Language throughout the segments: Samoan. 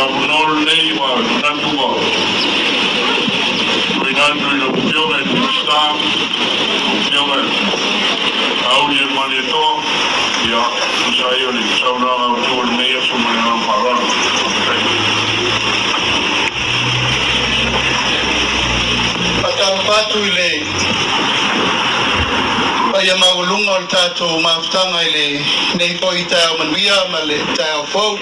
Avanoa lenei ua manatu ua tuuina atu i lau Afioga i le Minisita, lau Afioga Laauli Malietoa, ia, tusa ai o le saunoaga autu o lenei aso ma le agaga faaaloalo. Faafetai. Faatalofa atu i le paia maualuga o le tatou mafutaga i lenei foi taeao manuia ma le taeao fou.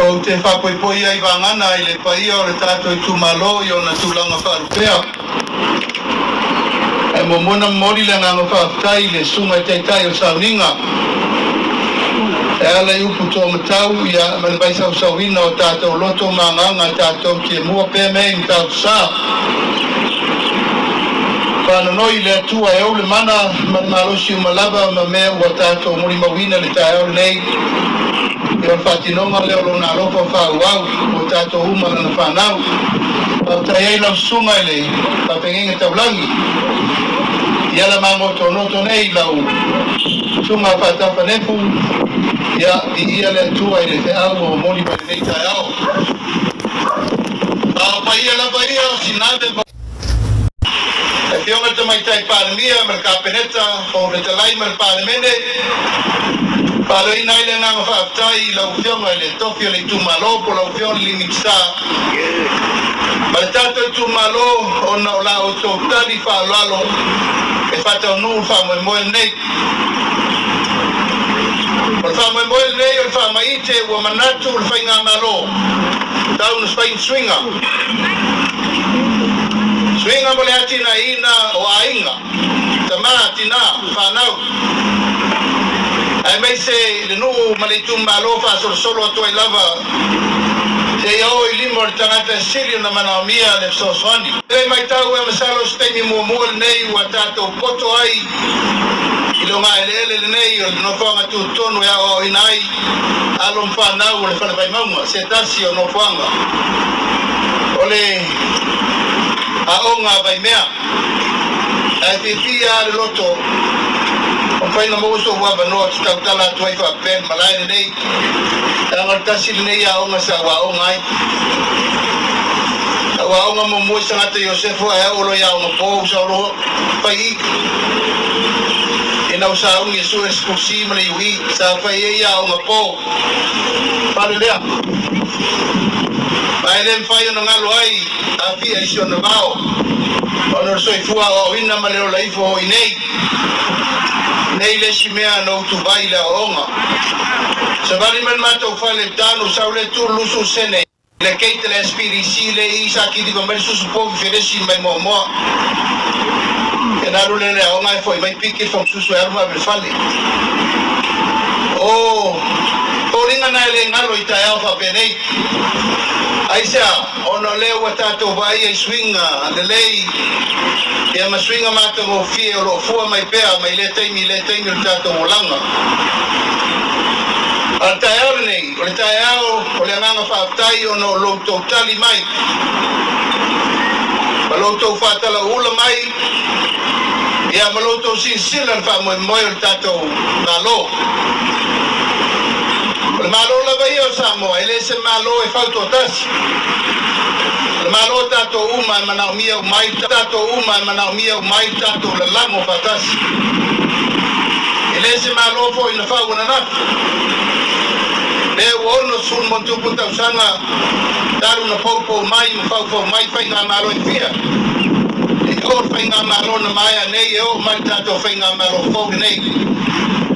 Ou te faapoipoi ai vagana i le paia o le tatou itumalo i ona tulaga faalupea. Ae muamua ona momoli le agaga faafetai i le susuga i Taitai o Sauniga e ala i upu toamatau ia ma le vaisausauina o tatou loto ma agaga tatou te mua pea mea i Matautusa. Faanonoi i le Atua e ou le mana ma le malosi uma lava ma mea ua tatou molimauina i le taeao lenei i o le faatinoga lea o lona alofa faaauau mo tatou uma lana fanau. Faafetai ai lau susuga i le faafeagaiga taulagi i ala magotonoto nei lau susuga Faatafanefu, ia viia le Atua i le feau ua momoli mai lenei taeao. A o paia lava ia o Sinave le Afioga i le Tamaitai Palemia ma le Kapeneta, Fofoga Fetalai ma le Palemene, faaleoina ai le agaga faafetai i lau Afioga i le tofi o le itumalo po o lau Afioga i le Minisita ma le tatou itumalo ona o la outou tali faaaloalo e faataunuu le faamoemoe lenei. O le faamoemoe lenei o le faamaite ua manatu le faigamalo tau na fai ni suiga. Suiga mo le atinaeina o aiga, tama, tina, fanau, aemaise le nuu ma le itumalo faasolosolo atu ai lava seia oo i lima o le tagata e sili ona manaomia le fesoasoani. E matau e masalo se taimi muamua lenei ua tatou poto ai i le ogaeleele lenei o le nofoaga tutotonu e aoaoina ai alo ma fanau o le Fale Vaimauga, se tasi o nofoaga o le aoga a Vaimea. Ae fiafia lava le loto o mafai ona maua sou avanoa ou te tautala atu ai faapea i le malae lenei, leaga o le tasi lenei aoga sa ou aoga ai. Sa ou aoga muamua i Sagata Iosefo ae au loa i aoga po sa ou loa fai i ina ua sauni e sue le School C ma le UE sa fai ai aoga po fale lea. Ma e le mafai ona galo ai Afia i si ona vao ona o le soifua aoaoina ma le ola ifo hoi nei. Nei le isi mea na ou tuvai i le aoaoga. Savali mai le matou fale i le tanu sau le tu lusu sene le gate le SPDC le i sa kiliva mai le susu povi felesi mai muamua. Ia na alu lea i le aoga ae foi mai piki le fomsusu e alu ma ave i le fale. O foliga na e le galo i taeao faapenei. Aisea? Ona o lea ua tatou vaaia i suiga lelei ia ma suiga matagofie o lo o fua mai pea mai lea taimi i lea taimi o le tatou olaga. A o le taeao lenei, o le taeao o le agaga faafetai ona o lo outou tali mai ma lo outou faatalauula mai ia ma lo outou silasila i le faamoemoe o le tatou Malo. O le Malo lava ia o Samoa, e le se Malo e fautoatasi. O le Malo o tatou uma e manaomia uma ai tatou uma e manaomia uma ai le tatou lalago faatasi. E le se Malo foi na fau ananafi. Lea ua 60+ tausaga talu na poupou mai ma faufau mai faigamalo e fia. E oo le faigamalo na maea nei e oo mai le tatou faigamalo fou lenei.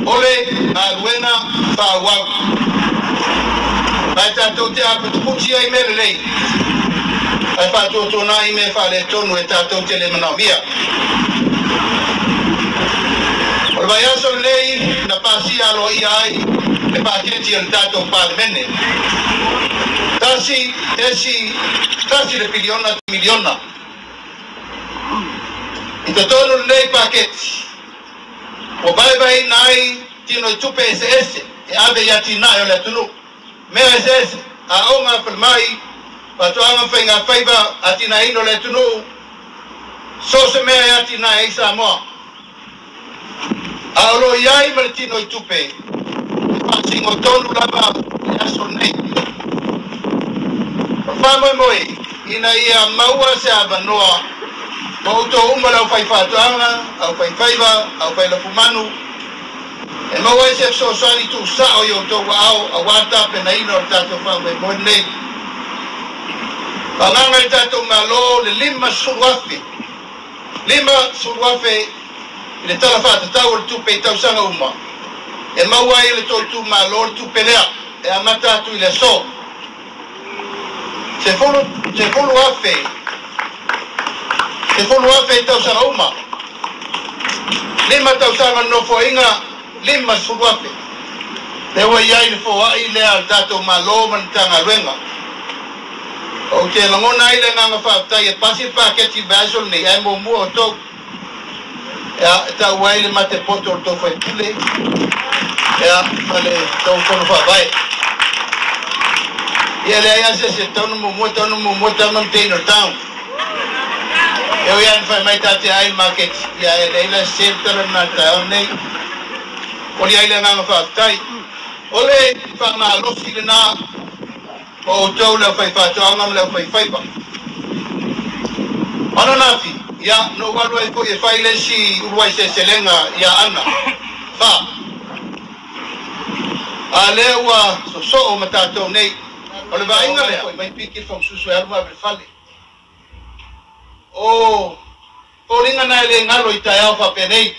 O le galuega faaauau. Ma e tatou te aputiputi ai mea lelei, ae faatuatuanai ai mea faaletonu e tatou te le manaomia. O le vaiaso lenei na pasia aloaia ai le paketi a le tatou Palemene, 1.1 le piliona miliona. I totonu lenei paketi, ua vaevaeina ai tino i tupe eseese e ave i atinae o le atunuu, mea eseese, aoga, falemai, faatoaga ma faigafaiva, atinaeina o le atunuu, so o se mea e atinae ai Samoa. A o lo o i ai ma le tino i tupe e faasino tonu lava le aso lenei. O le faamoemoe ina ia maua se avanoa ma outou uma le aufaifaatoaga, aufaifaiva, aufailafumanu e maua ai se fesoasoani tuusao i outou aao auā le tapenaina o le tatou faamoemoe lenei. Faaagaga i le tatou Malo le 50,000 50,000 i le tala faatatau o le tupe i tausaga uma e maua ai e le tou itumalo le tupe lea e amata atu i le aso. 10,000 10,000 i tausaga uma, 5 tausaga o le nofoaiga, 50,000. Lea ua i ai le foai lea a le tatou Malo ma le Matagaluega. Ou te lagona ai le agaga faafetai e pasi le paketi i le vaiaso lenei, ae muamua outou. Ia, e tau ai le mate poto o le tou faipule, ia, ma le tou fono faavae. Ia, e leai lava se isi e tatau ona muamua, e tatau ona muamua tama ma teine o le town. E ui lava ina fai mai ta te ai i le maketi, ia, e leai la se le tala lena i le taeao lenei. Momoli ai le agaga faafetai. O le faamalosi lena o outou le aufaifaatoaga ma le aufaifaiva. O ananafi, ia, na ou alu ai foi e fai le isi uluai seleselega ia Ana, fa. A lea ua sosoo ma tatou nei. O le vaaiga lea, foi mai piki le fagasusu e alu ma ave i le fale. O foliga na e le galo i taeao faapenei.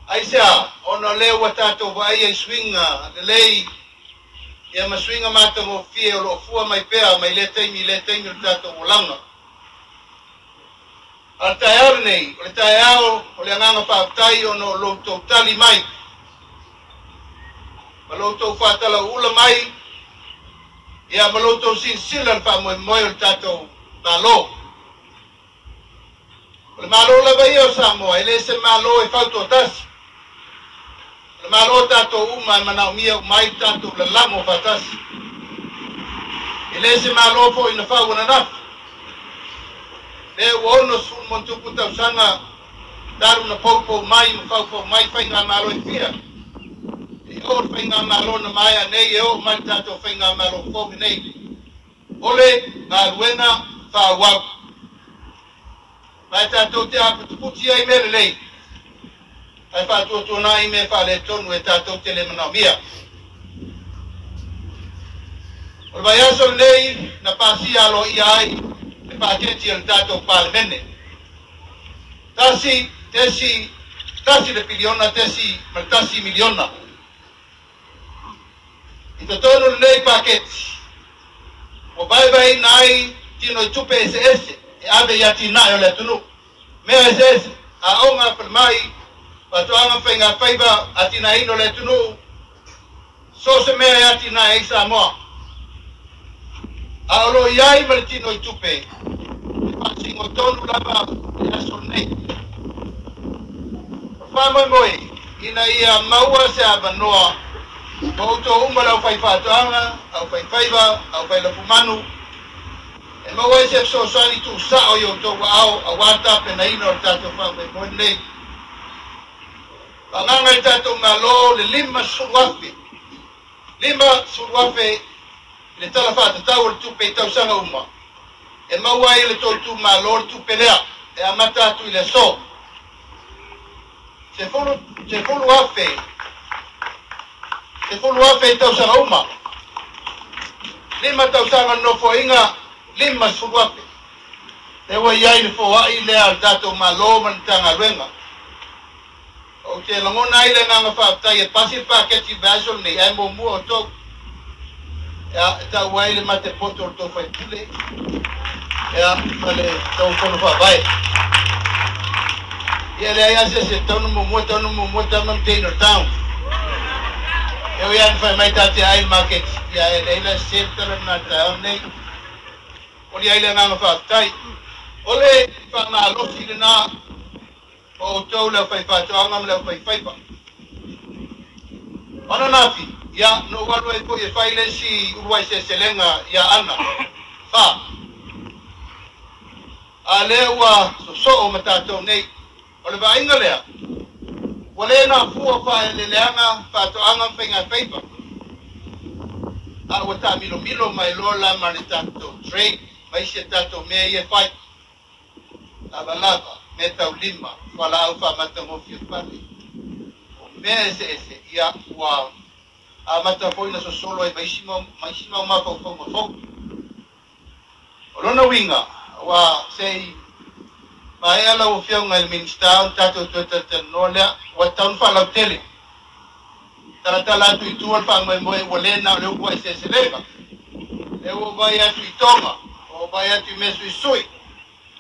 Aisea? Ona o lea ua tatou vaaia i suiga lelei ia ma suiga matagofie o lo o fua mai pea mai lea taimi i lea taimi o le tatou olaga. A o le taeao lenei, o le taeao o le agaga faafetai ona o lo outou tali mai ma lo outou faatalauula mai ia ma lo outou silasila i le faamoemoe o le tatou Malo. O le Malo lava ia o Samoa, e le se Malo e fautoatasi. O le Malo o tatou uma e manaomia uma ai le tatou lalago faatasi. E le se Malo foi na fau ananafi. Lea ua 60+ tausaga talu na poupou mai ma faufau mai faigamalo e fia. E oo le faigamalo na maea nei e oo mai le tatou faigamalo fou lenei. O le galuega faaauau. Ma e tatou te aputiputi ai i mea lelei, ae faatuatuanai i mea faaletonu e tatou te le manaomia. O le vaiaso lenei na pasia aloaia ai le paketi a le tatou Palemene. Tasi, tesi, tasi le piliona tesi ma le tasi miliona. I totonu o lenei paketi, ua vaevaeina ai tino i tupe eseese e ave i atinae o le atunuu, mea eseese, aoga, falemai, faatoaga ma faigafaiva, atinaeina o le atunuu, so o se mea e atinae ai Samoa. A o lo o i ai ma le tino i tupe e faasino tonu lava i le aso lenei. O le faamoemoe ina ia maua se avanoa ma outou uma le aufaifaatoaga, aufaifaiva, aufailafumanu e maua ai se fesoasoani tuusao i outou aao auā le tapenaina o le tatou faamoemoe lenei. Faaagaga i le tatou Malo le 50,000 50,000 i le tala faatatau o le tupe i tausaga uma e maua ai e le tou itumalo le tupe lea e amata atu i le aso. 10,000 10,000 i tausaga uma, 5 tausaga o le nofoaiga, 50,000. Lea ua i ai le foai lea a le tatou Malo ma le Matagaluega. Ou te lagona ai le agaga faafetai e pasi le paketi i le vaiaso lenei, ae muamua outou. Ia, e tau ai le mate poto o le tou faipule, ia, ma le tou fono faavae. Ia, e leai lava se isi e tatau ona muamua, e tatau ona muamua tama ma teine o le town. E ui lava ina fai mai ta te ai i le maketi, ia, e leai la se le tala lena i le taeao lenei. Momoli ai le agaga faafetai. O le faamalosi lena o outou le aufaifaatoaga ma le aufaifaiva. O ananafi, ia, na ou alu ai foi e fai le isi uluai seleselega ia Ana, fa. A lea ua sosoo ma tatou nei. O le vaaiga lea, ua le nafua faaeleeleaga, faatoaga ma faigafaiva. A ua taamilomilo mai loa la ma le tatou trade ma isi a tatou mea ia e fai. Lavalava, meataulima, fualaau faamatagofie fale. O mea eseese, ia ua amata foi ona sosolo ai ma isi mau mafaufauga fou. O lona uiga, ua se i maea lau Afioga i le Minisita ona tatou toe talatalanoa lea, ua tatau ona faalautele. Talatala atu i tua le faamoemoe ua le na o le uluai seleselega. Lea ua vai atu i Toga, ua vai atu i mea suisui,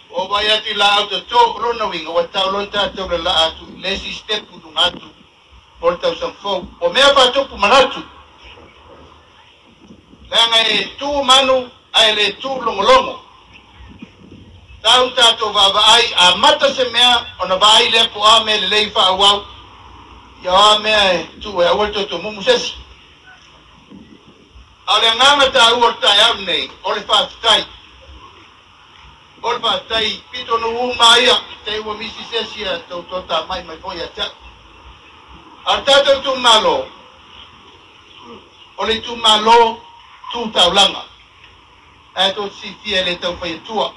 ua vai atu i laau toto. O lona uiga, ua tatau loa ona tatou lalaa atu i le isi step i luga atu mo le tausaga fou. O mea faatupu manatu, leaga e tu manu ae le tu logologo. Tau tatou vaavaai, amata se mea ona vaai lea po o a mea lelei faaauau, ia o a mea e tuu e aua le toe tomumu se isi. A o le agaga taua o le taeao lenei, o le faafetai. O le faafetai pitonuu uma ia, te ua misi se isi a tou toatamai mai foi ia te au. A o le tatou itumalo, o le itumalo tu taulaga. Ae tou te silafia e le tau fai atua.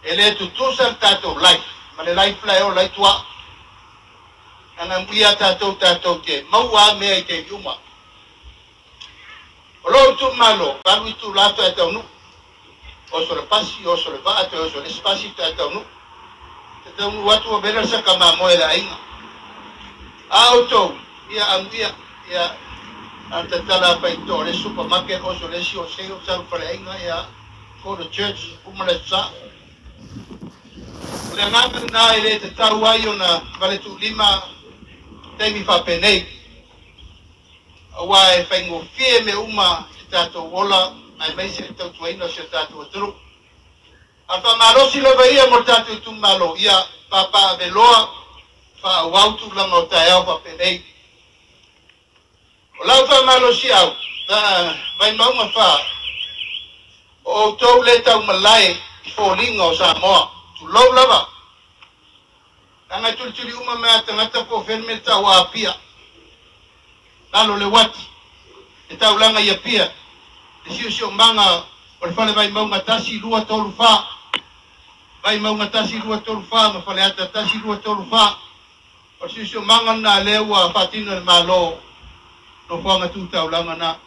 E le tutusa le tatou life ma le life la e ola ai tua. Leaga e muia tatou tatou te maua a mea i taimi uma. O lou itumalo, 8 itula toe taunuu. Oso le pasi, oso le vaa, toe oso le isi pasi toe taunuu. Te taunuu atu ua vela le saka mamoe a le aiga. A outou, ia amuia, ia na ona tatala faitotoa o le isi supermarket, oso le isi o sale, sau i faleaiga, ia go to church, uma le aso Sa. O le agaga lena e le tatau ai ona valetuulima taimi faapenei, aua e faigofie mea uma i le tatou ola aemaise le tautuaina o si o tatou atunuu. A o le faamalosi lava ia mo le tatou itumalo, ia papaaveloa faaauau tulaga o taeao faapenei. O lau faamalosiau, Vaimauga 4, o outou le taumalae i foliga o Samoa, tulou lava. Leaga e tulituli uma mai a tagata po o fea le mea tau a Apia, lalo le uati, le taulaga i Apia, le siosiomaga o le fale Vaimauga 1, 2, 3, 4, Vaimauga 1, 2, 3, 4 ma Faleata 1, 2, 3, 4. O le siosiomaga lena lea ua faatino e le Malo nofoaga tu taulaga na.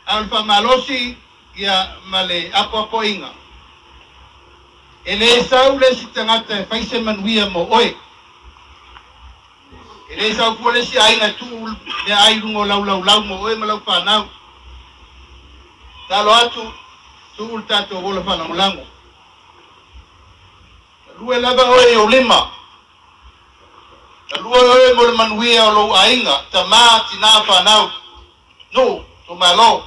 A o le faamalosi ia ma le apoapoaiga, e le sau le isi tagata e fai se manuia mo oe. E le sau fua le isi aiga e tuu meaai i luga o lau laulau mo oe ma lau fanau. Talo atu, tuu le tatou ola faalagolago. Galue lava oe i ou lima. Galue oe mo le manuia o lou aiga, tama, tina, fanau, nuu, itumalo.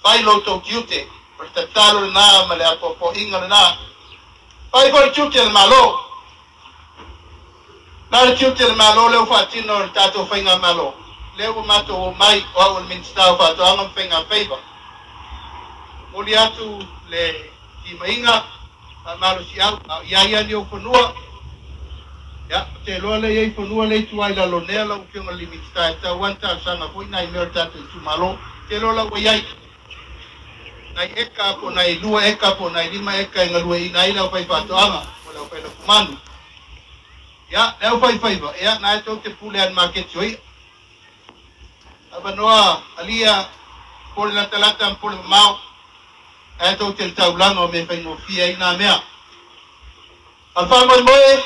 Fai lo outou tiute, o le tatalo lena ma le apoapoaiga lena. Fai foi le tiute a le Malo. Na o le tiute a le Malo lea ua faatino e le tatou faigamalo, lea ua matou omai, o au o le Minisita o Faatoaga ma Faigafaiva. Momoli atu le timaiga, faamalosiau, a o i ai lava ni ou fanua. Ia, ou te iloa lea e i ai fanua lea i tua i Lalonea lau Afioga i le Minisita e tatau lava ona talosaga foi nai mea o le tatou itumalo. Ou te iloa la ua i ai nai eka po o nai 2 eka po o nai 5 eka e galueaiina ai le aufaifaatoaga po o le aufailafumanu. Ia, le aufaifaiva, ia, na e tou te pule lava i le maketi o i'a. Avanoa alia po le latalata ma po le mamao, ae tou te le taulaga o mea faigofie ai na mea. A le faamoemoe,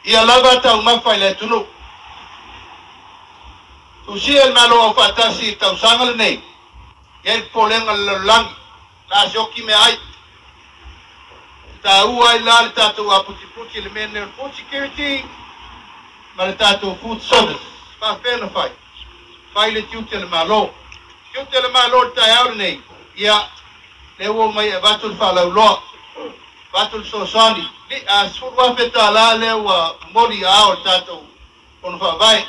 ia lava taumafa i le atunuu. Tusia le Malo Aufaatasi i le tausaga lenei, i ai le popolega o le lalolagi, la sioki meaai. E taua ai la le tatou aputiputi i le mea lenei o le food security ma le tatou food service. Faapefea ona fai? Fai le tiute a le Malo. Tiute a le Malo i le taeao lenei, ia, lea ua omai e avatu le faalauloa, avatu le fesoasoani, $10,000 lea ua momoli i aao o le tatou Fono Faavae.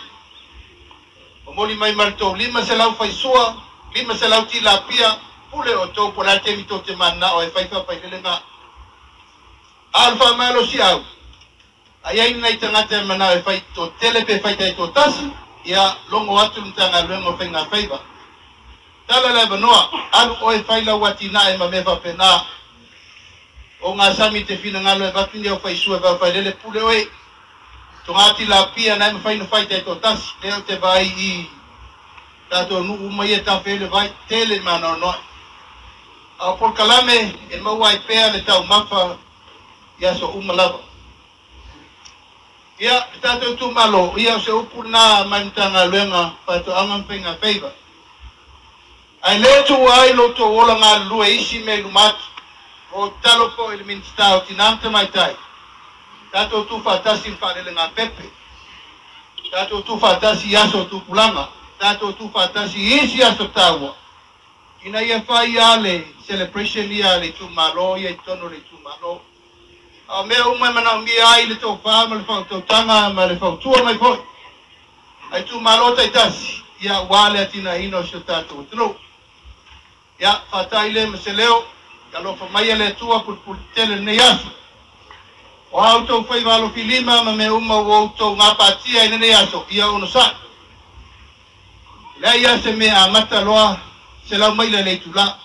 Momoli mai ma le tou 500 faisua, 500 tilapia, pule outou po o le a le taimi tou te mananao ai e fai faafailelega. A o le faamalosiau, a i ai ni nai tagata e manao e fai toatele pe fai taitoatasi, Ia logo atu le Matagaluega o Faiga Faiva. Tala le avanoa, alu oe fai lau atinae ma mea faapena. O gasami te finagalo e avatu ni au faisua e vaofailele pule oe. Togati lapia na e mafai ona fai taitoatasi. Lea ou te vaai i tatou nuu uma ia e tafe ai le vai, tele le maanoanoa'i. A o polokalame e maua ai pea le taumafa i aso uma lava. Ia, le tatou itumalo, ia o se upu lena mai Matagaluega Faatoaga ma Faiga Faiva. Ae le tuua ai lo outou ola galulue i isi mea i luma atu. Ua ou tatalo foi i le Minisita o Tina ma Tamaitai, tatou tuufaatasi ma faalelegāpepe, tatou tuufaatasi i aso o tupulaga, tatou tuufaatasi i isi aso taua, ina ia fai lava le celebration ia a le itumalo ia i totonu o le itumalo. A o mea uma e manaomia ai le tofa ma le faautautaga ma le fautua mai foi a itumalo taitasi, ia aua le atinaeina o si o tatou atunuu. Ia, faata'i lea ma se leo, ia alofa maia le Atua pulepuletetele i lenei aso. O a outou faiva alofilima ma mea uma ua outou gapatia i lenei aso, ia onosai. E leai lava se mea amata loa 100 maila i le itula.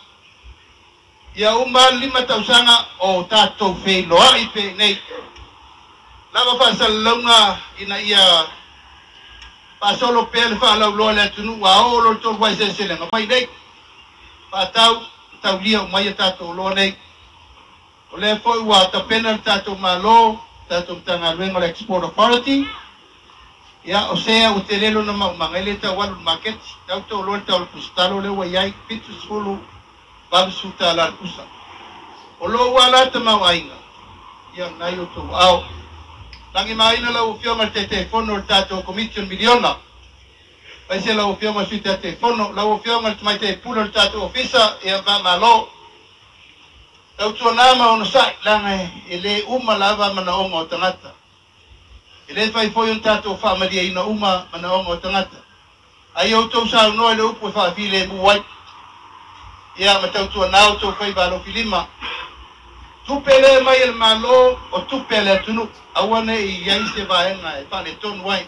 Ia uma le 5 tausaga o tatou feiloai penei. Lava faasalalauga ina ia faasolo pea le faalauloa i le atunuu a oo loa le 3 uluai seleselega mai nei. Faatau taulia uma ai a tatou oloa nei. O lea foi ua tapena le tatou Malo, tatou Matagaluega o le Export Authority. Ia, o sea ua tele lona maumaga e le tau alu i le maketi. Tau tau loa le tau o le pusatalo lea ua i ai, 70, 80 tala le pusa. O lou ala tamaoaiga, ia lena i outou aao. Lagimāina lau Afioga i le Taitaifono o le tatou Komiti o le Miliona, aemaise lau Afioga i le Sui Taitaifono, lau Afioga i le Tamaitai Pule o le tatou Ofisa, ia faamalo. Tautuana ma onosai, leaga e le uma lava manaoga o tagata. E le fai foi ona tatou faamalieina uma manaoga o tagata. Ae ia outou saunoa i le upu e faafilemu ai. Ia ma tautuana outou faiva alofilima. Tupe lea mai e le Malo o tupe a le atunuu. Aua ne i i ai se vaega e faaletonu ai.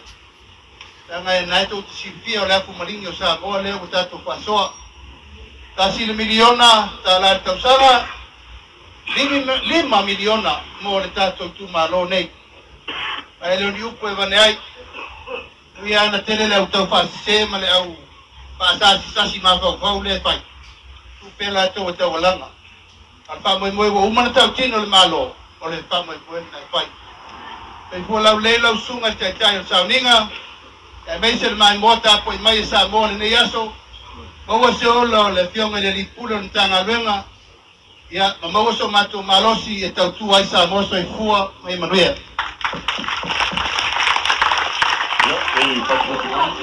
Leaga e na e tou te silafia o le afu maligi o Samoa lea ua tatou faasoa. $1 miliona i le tausaga, $5 miliona mo le tatou itumalo nei. Ae le o ni upu e avane ai. Nui lava na tele le au tau faasese ma le au faasasisasi mafaufau lea e fai. Tuu pea latou e taualaga. A o le faamoemoe ua uma ona tautino le Malo, o le faamoemoe lena e fai. Soifua laulelei lau susuga i le Taitai o le Sauniga, aemaise le maimoa tapuai mai e Samoa i lenei aso. Maua se ola o le Afioga i le Alii Pule o le Matagaluega, ia ma maua so matou malosi e tautua ai Samoa. Soifua ma ia manuia. Ia, e patupatu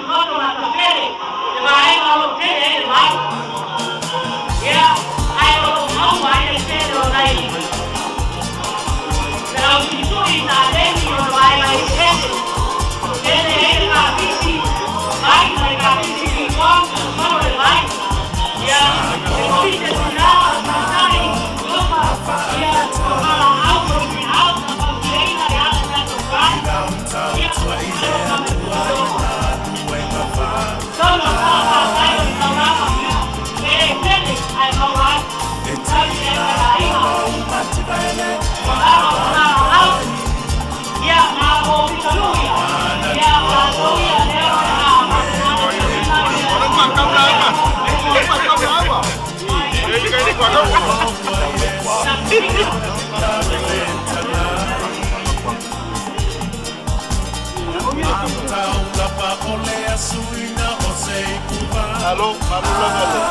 Malo, malo lava le.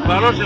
Malo, se